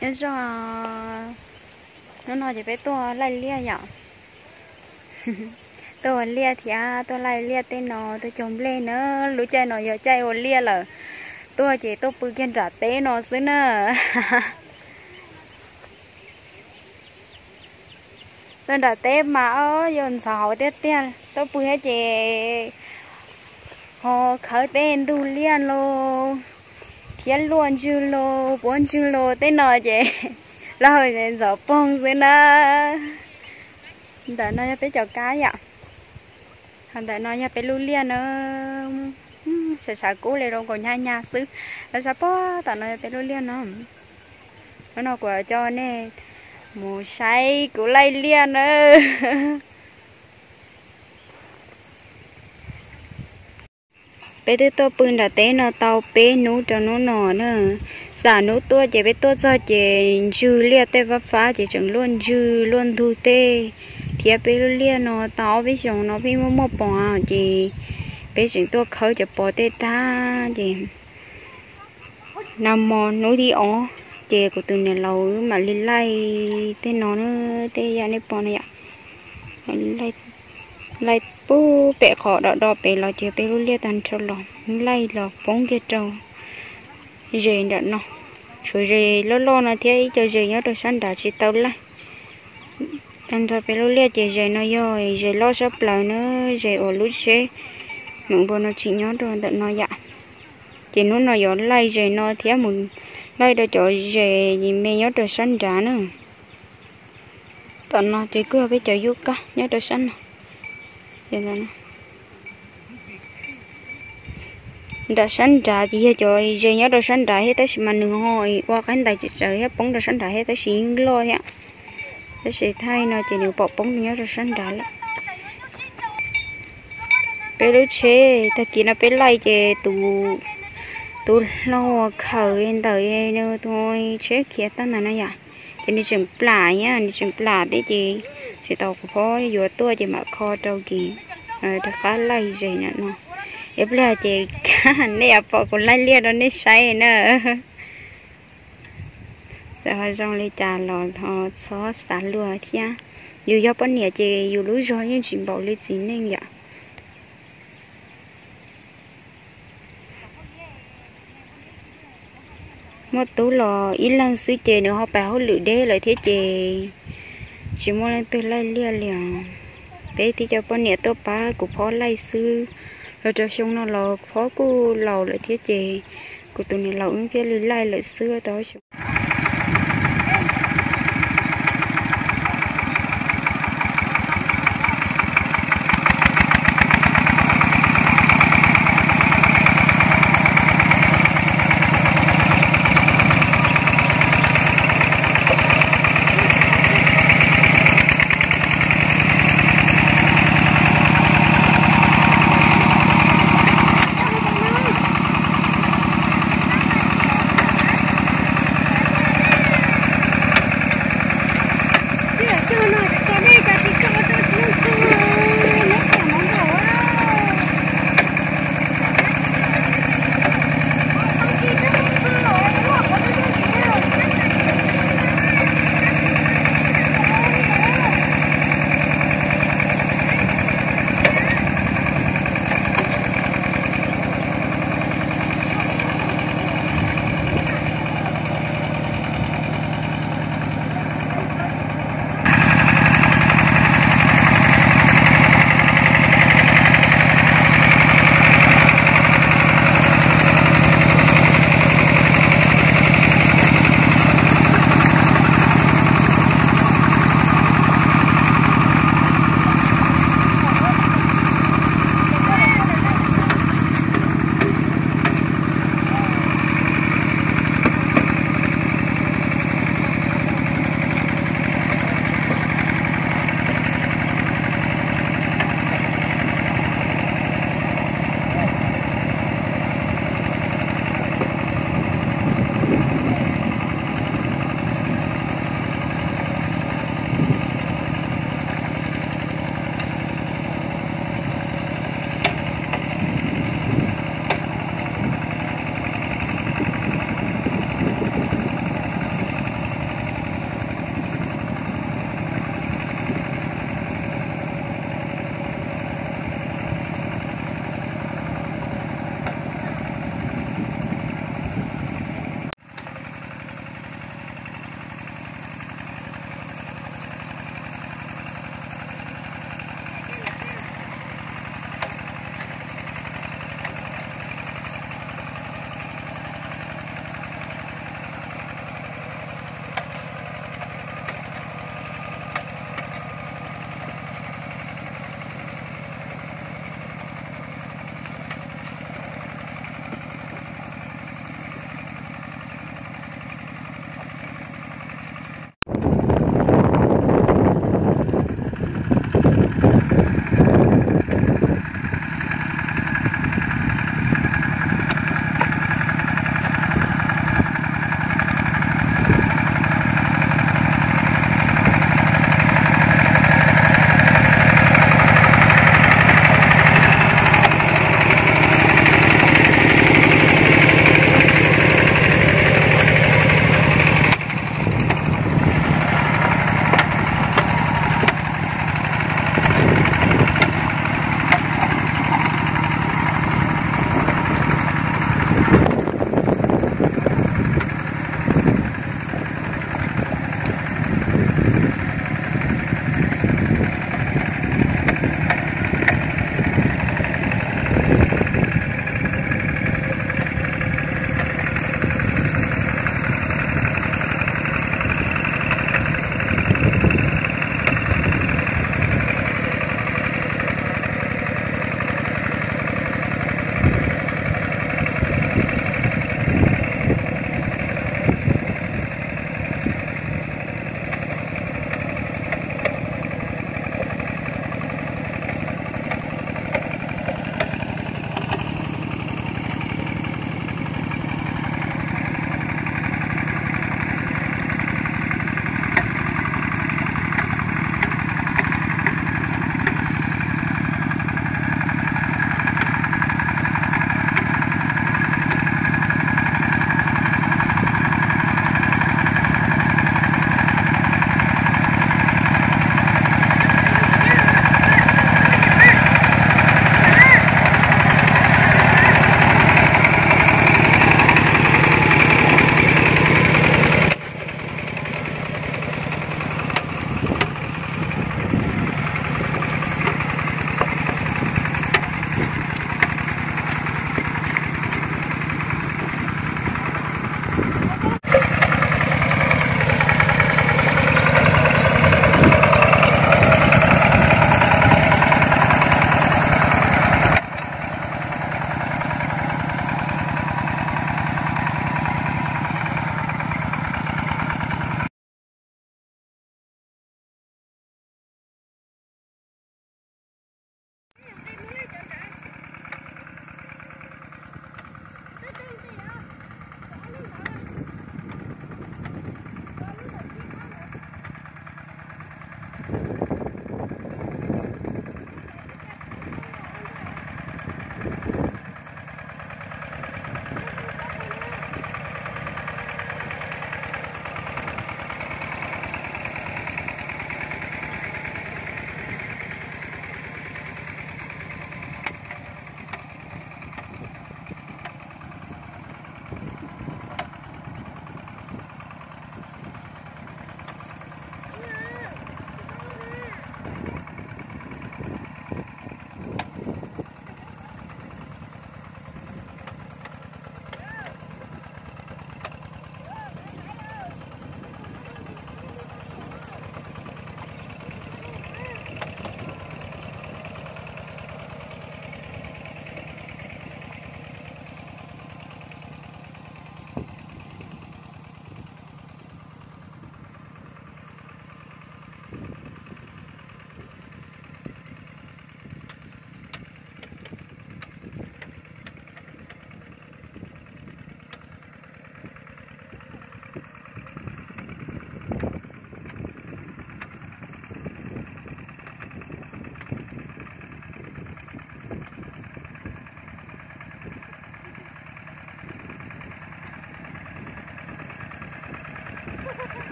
Nyob zoo, hnub no ces peb tuaj laij liaj yom. Tuaj ua liaj thiab tuaj laij liaj tej no, tuaj cog nplej na. Lub caij no yog caij ua liaj lawm, tuaj ces tuaj pw kiag nram teb no xwb na. Tuaj nram teb mas o, yog ntxhov hauv tiag tiag, tuaj pw thiab ces ho khawb tej ntug liaj los thiab luaj ntswg los puab ntswg los tej no ces lawv ntxhov poog xwb na. Ntawm no yog peb cov kab yom. Ho ntawm no yog peb lub liaj na. Sav sav kub li zoo nkaus nyag nyag xwb. Lawv sab pob tom no yog peb lub liaj no. Hnub no kuv coj nej mus saib kuv laij liaj na. Peb twb tuaj pw nram teb no tau peb hnub rau hnub no na. Xam hnub tuaj ces peb tuaj txog ces ntswg liaj tej fab fab ces tseem luaj ntswg luaj ntug tej, thiab peb lub liaj no tau ob peb xyoos no pheej muaj muaj pos ces peb tseem tuaj khawb cov pos tej tag ces nag hmo hnub thib ob ces kuv tus niam laus wb mam li laij tej no na, tej yam nej pom na yom. Laij pub pem qhov do do pem los ces peb lub liaj tag nrho los laij los poob kiag rau zes nram no. Tshuav zes loj loj no thiab ib co zes nyob rau sab nrad tsis tau laij. Tag nrho peb lub liaj ces zes no yog zes loj sab plaws na, zes uas lub tsheb mus npua no tsim nyob rau ntawm no yom. Ces hnub no yuav laij zes no thiab mus laij rau cov zes me nyob rau sab nrad na. Tom no ces kuj yog peb cov yub kab nyob rau sab no. Nram sab nrad ces yog cov zes nyob rau sab nrad thiab tab sis mas nws ho ua qaib ntais tsawv tsawv thiab poob rau sab nrad thiab tab sis yeej loj thiab. Tab sis thaij no ces nws pom poob nyob rau sab nrad lawm. Peb lub tsheb tag kis no peb laij ces tus, tus hlau khaws ntawm tus tsheb khiav tag ntawd na yom, ces nws tseem plam thiab, nws tseem plam thiab ces tsis tau kuv phob yuav tuaj ces mam kho rau ces rov qab laij zes na no. Ib pliag ces nej yuav pom kuv laij liaj rau nej saib na. Txawm ho zoo li cas los ho txhob xav luag thiab. Yus yog poj niam ces yus lub zog yeej tsis npaum li txiv neej yom. Muaj tub los ib leeg xwb ces nws ho pais hauj lwm deb lawm thiab ces tsis muaj leej twg laij liaj li os. Peb tib co poj niam tuaj pab kuv phob laij xwb. Los rau xyoo no los phob kuj laus lawm thiab ces kuv tus niam laus wb thiaj li laij lawm xwb tau xyoo.